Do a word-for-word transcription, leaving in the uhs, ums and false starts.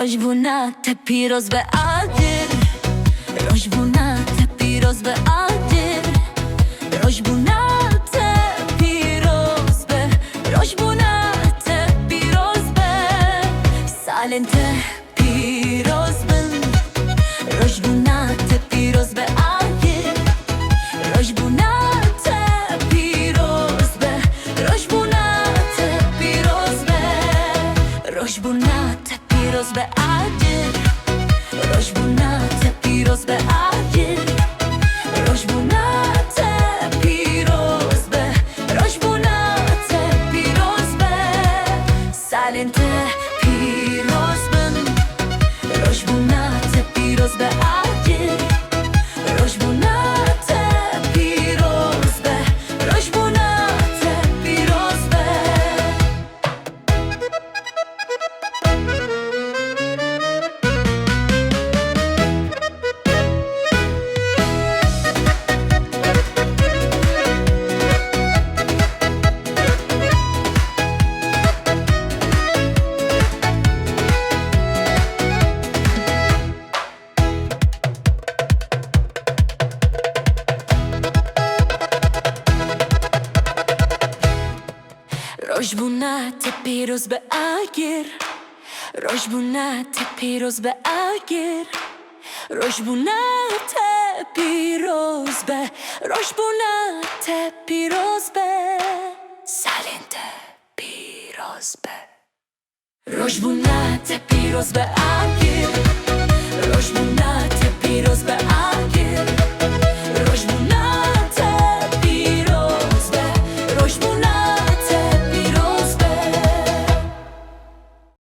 Rojbûna te pîroz be agir. Rojbûna te pîroz be agir. Rojbûna te pîroz be. Rojbûna te pîroz be. Salên te pîroz bin. Rojbûna te pîroz be agir. Rojbûna te pîroz be. Rojbûna te pîroz be. Rojbûna te pîroz be agir. Rojbûna te pîroz be agir. Rojbûna te pîroz be. Rojbûna te pîroz be. Salên te pîroz bin. Rojbûna te pîroz be agir. Rojbûna te pîroz be. Rojbûna te pîroz be. Rojbûna te pîroz be agir. Rojbûna te pîroz be agir. Rojbûna te pîroz be. Rojbûna te pîroz be. Salên te pîroz be. Rojbûna te pîroz be agir. Rojbûna te pîroz be agir. Rojbûna